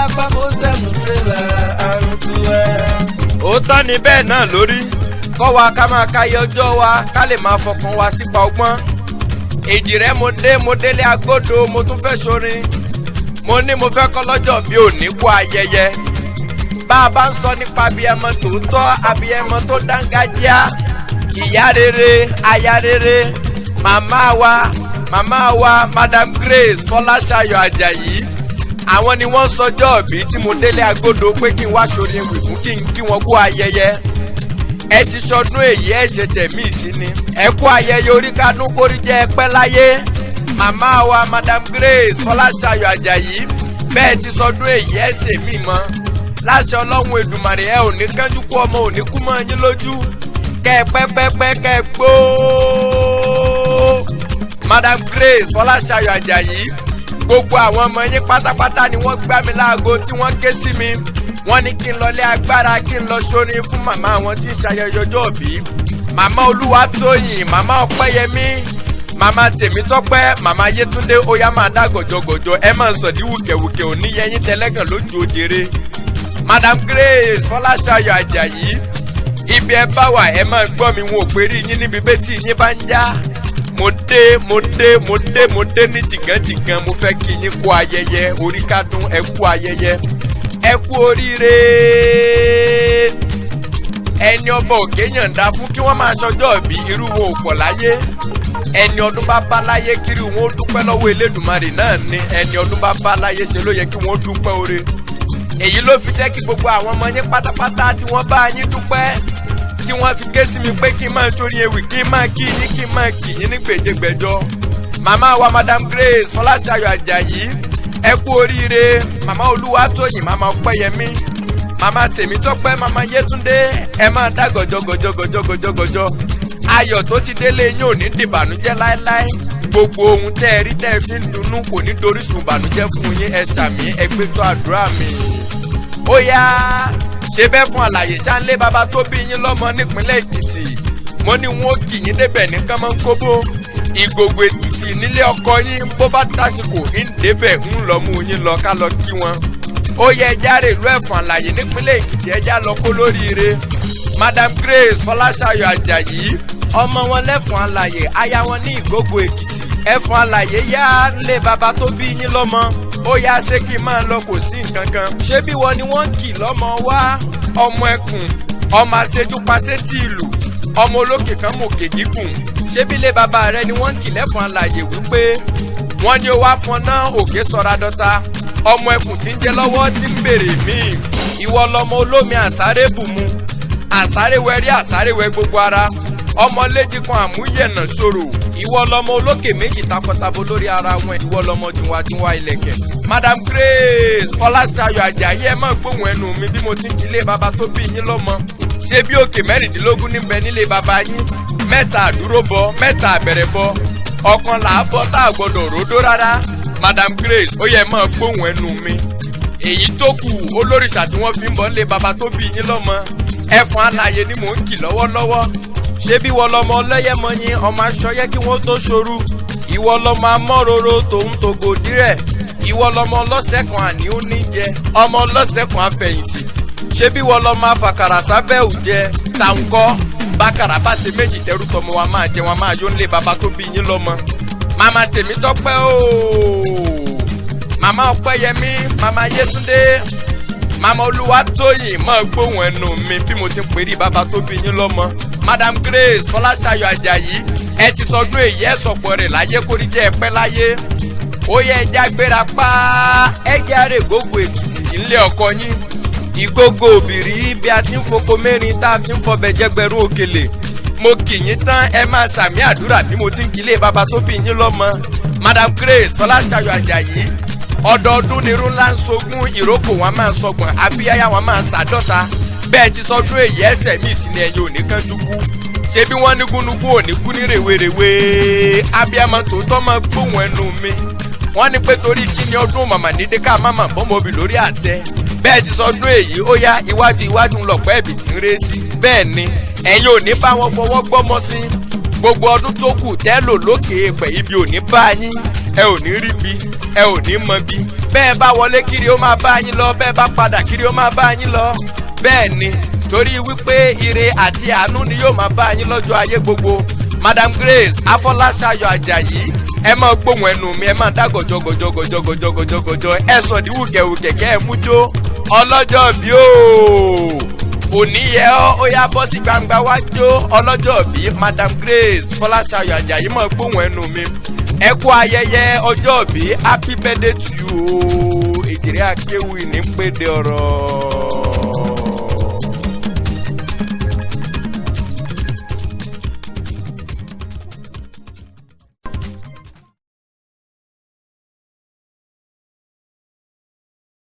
lápá kó sẹ́mu tírélà àrùn tú ẹ. Òótọ́ ni bẹ́ẹ̀ náà lórí kọ́ wa ká máa káyé ọjọ́ wa ká lè máa fọkàn wa sípa ọgbọ́n. Èjì rẹ mo dé, mo délé agbódo, mo tún fẹ́ sorin. Mo ní mo fẹ́ kọ́ lọ́jọ́ bí òní kú ayẹyẹ. Bá a bá ń sọ nípa abiyamọ tòótọ́, abiyamọ tó dángájíá, ìyá rere, aya rere, màmá wa, màmá wa Madam Grace Fọláṣayọ̀ Àjàyí, àwọn ni wọ́n sọjọ́ òbí tí mo délé agbódo pé kí n wá sórí ewì fún kí n kí wọn kú ayẹyẹ. Ẹ ti sọdún èyí, ẹ ṣe tẹ̀mí ìsíni, ẹ kú ayẹyẹ orí kádún kórí jẹ́ ẹ pẹ́ láyé. Màmá wa Madam Grace Fọláṣayọ̀ Àjàyí, bẹ́ẹ̀ ti sọdún èyí, ẹ ṣe mí mọ́ láṣẹ Ọlọ́run Èdùmàrè. Ẹ ò ní kánjú kú, ọmọ ò ní kú mọ́ yín lójú, kẹ́ ẹ pẹ́pẹ́pẹ́ kẹ́ ẹ gbóó. Madam Grace Fọláṣayọ̀ Àjàyí, gbogbo àwọn ọmọ yín pátápátá ni wọ́n gbá mi láago tí wọ́n ké sí mi. Wọ́n ní kí n lọlé agbára, kí n lọ sórin fún màmá wọn tí ń ṣayẹyẹ ọjọ́ òbí. Màmá Olúwatóyìn, màmá Ọpẹ́yẹmí, màmá Tèmítọ́pẹ́, màmá Yétúndé, ó yá máa dá gòjògòjò, ẹ máa sọ̀dí wùkẹ̀wùkẹ̀, òní yẹyìn tẹlẹ́gàn lójú òjèrè. Madam Grace Fọláṣayọ̀ Àjàyí, ibi ẹ bá wà, ẹ máa gbọ́ mi, wọn ò pé rí yín níbi bẹ́tì yín bá ń já. Mo dé, mo dé, mo dé, mo dé ní jìgànjìgàn. Mo fẹ́ kí yín kú ayẹyẹ orí kádùn, ẹ kú ayẹyẹ, ẹ kú oríire. Ẹni ọba òkè yànda fún kí wọ́n máa ṣọjọ́ ìbí, irú wọn ò pọ̀ láyé. Ẹni ọdún bá bá láyé, kiri wọn ó dúpẹ́ lọ́wọ́ Elédùmarè náà ni. Ẹni ọdún bá bá láyé, ṣe ló yẹ kí wọ́n dúpẹ́ oore. Èyí ló fi jẹ́ kí gbogbo àwọn ọmọ yín pátápátá tí wọ́n bá yín dúpẹ́, tí wọ́n fi ké sí mi pé kí n máa sórí ewì, kí n máa kí yín, kí n máa kì yín ní gbèjégbèjọ. Màmá wa Madam Grace Fọláṣayọ̀ Àjàyí, ẹ kú oríire. Màmá Olúwatóyìn, màmá Ọpẹ́yẹmí, màmá Tèmítọ́pẹ́, màmá Yétúndé, ẹ máa dá gọjọgọjọgọjọgọjọ. Ayọ̀ tó ti délé yín ò ní dìbànújẹ́ láéláé. Gbogbo ohun tẹ́ ẹ rí tẹ́ ẹ fi ń dunnú kò ní dorísun ìbànújẹ́ fún yín. Ẹ ṣàmì, ẹ gbé tó àdúrà mi. Ó yá, ṣe bẹ́ẹ̀ fún àlàyé ṣáńlé bàbá tó bí yín lọ́mọ nípínlẹ̀ Èkìtì. Mo ní wọn ó kì yín débẹ̀ ní kánmọ́nkóbó, Ìgògbò Èkìtì nílé ọkọ yín. Bó bá tásìkò ń débẹ̀, ń lọ mú yín lọ ká lọ kí wọn. Ó yẹ ẹja rè lú Ẹ̀fọ̀n Àlàyé nípínlẹ̀ Èkìtì, ẹja lọ kó lóríire Madam Grace Fọláṣayọ̀ Àjàyí, ọmọ wọn lẹ́fọ̀n Àlàyé, aya wọn ní Ìgógó Èkìtì. Ẹ̀fọ̀n Àlàyé yá lé bàbá tó bí yín lọ́mọ. Ó yá, ṣé kí n máa lọ? Kò sí nǹkan kan. Ṣé bí wọn ni wọ́n ń kì lọ́mọ wá, ọmọ ẹkùn, ọmọ aṣejúpasẹ̀ tí ìlú, ọmọ olókè kan mòkè gígùn? Ṣé bí lé bàbá rẹ ni wọ́n ń kì lẹ́fọ̀n Àlàyé wípé wọ́n ní ó wá fọnná òkè sọra dọ́ta, ọmọ ẹkùn tí ń jẹ lọ́wọ́ tí ń béèrè míì? Ìwọ lọmọ olómi àsáré bùnmu, àsáré wẹrí, àsáré wẹ gbogbo ara, ọmọ léjì kan àmúyẹ̀nà ṣòro. Ìwọ lọmọ olókè méjì takọtabo lórí ara wọn. Ìwọ lọmọ jùwàjùwà ilẹ̀kẹ̀. Madam Grace Fọláṣayọ̀ Àjàyí, ẹ máa gbóhùn ẹnu mi bí mo ti ń kílé bàbá tó bí yín lọ́mọ. Ṣé bí òkè 16 níbẹ̀ nílé bàbá yín? Mẹ́ta àdúró bọ, mẹ́ta àbẹ̀rẹ̀ bọ, ọ̀kan là á bọ́ tá a gbọ́dọ̀ ródó rárá. Madam Grace, ó yẹ máa gbóhùn ẹnu mi. Èyí tó kù, olórìṣà tí wọ́n fi ń bọ̀ nílé bàbá tó bí yín lọ́mọ, Ẹ̀fọn Alàyè ni mò ń kì lọ́wọ́lọ́wọ́. Ṣé bí wọ́n lọ́mọ ọlọ́yẹ̀mọyìn, ọmọ aṣọyẹ́ kí wọ́n tó ṣoru? Ìwọ lọ́mọ amọ́roro tòun tògò dírẹ̀. Ìwọ lọ́mọ ọlọ́sẹ̀ kan àní ó ní jẹ, ọmọ ọlọ́sẹ̀ kan àfẹ̀yìntì. Ṣé bí wọ́n lọ́mọ afàkàrà sábẹ́ òjẹ tàǹkọ́ bákàrà bá ṣe méjì, tẹrú tọmọ wa máa jẹ, wọn máa yó nílé bàbá tó bí yín lọ́mọ. Màmá Tèmítọ́pẹ́ ooo, màmá Ọpẹ́yẹmí, màmá Yétúndé, màmá Olúwatóyìn, máa gbóhùn ẹnu mi bí mo ti ń pèrè bàbá tó bí yín lọ́mọ. Madam Grace Fọláṣayọ̀ Àjàyí, ẹ ti sọdún èyí, ẹ sọ̀pọ̀ rẹ̀ láyé, kórí jẹ́ ẹ pẹ́ láyé. Ó yẹ ẹja gbéra pa, ẹjẹ àrè Gógó Èkìtì ńlẹ̀ ọkọ yín, Ìgógó òbírí, bí a ti ń foko mẹ́rin tá a ti ń fọbẹ̀ jẹgbẹ̀rún òkèlè. Mo kì yín tán, ẹ máa sàmì àdúrà bí mo ti ń kílé bàbá tó bí yín lọ́mọ. Madam Grace Fọláṣayọ̀ Àjàyí, ọdọọdún nírú ńlá ń sogún, ìrókò wọn máa ń sọgbọ̀n, abíyáyá wọn máa ń sàdọ́ta. Bẹ́ẹ̀ ti sọdún èyí, ẹsẹ̀ mi sì ni ẹ̀yin òní kan dúkú. Ṣé bí wọ́n ní gúnugún òní kú ní rèwerèwe? Abiyamọ tòótọ́ máa gbóhùn ẹnu mi. Wọ́n ní pé torí kí ni ọdún màmá nídé ká má bọ́mọbì lórí àtẹ. Bẹ́ẹ̀ ti sọdún èyí, ó yá, iwájú iwájú ń lọ̀pẹ́ ẹ̀bì tí ń ré sí. Bẹ́ẹ̀ ni ẹ̀yin ò ní bá wọn fọwọ́ gbọ́mọ sí. Gbogbo ọdún tó kù tẹ́ lò lókè èèpẹ̀, ibi ò ní bá yín, ẹ ò ní rí bi, ẹ ò ní mọ bi. Bẹ́ẹ̀ bá wọlé, kiri ó máa bá yín lọ. Bẹ́ẹ̀ bá padà, kiri ó máa bá yín lọ. Bẹ́ẹ̀ ni, torí wípé ire àti àánú ni yóò máa bá yín lọ́jọ́ ayé gbogbo. Madam Grace Afọláṣayọ̀ Ajayi, ẹ máa gbóhùn ẹnu mi, ẹ máa dá gọjọgọjọgọjọgọjọgọjọ, ẹ sọ ní wùkẹ̀wùkẹ̀ kẹ́ ẹ mú jó. Ọlọ́jọ́ bí o, òní yẹ ọ́, ó yá, bọ́ sí gbangba wá jó. Ọlọ́jọ́ bí Madam Grace Fọláṣayọ̀ Ajayi, máa gbóhùn ẹnu mi, ẹ kú ayẹyẹ ọjọ́ bí. Happy birthday to you o. Èjìrẹ́ akéwì ní péde ọ̀rọ̀.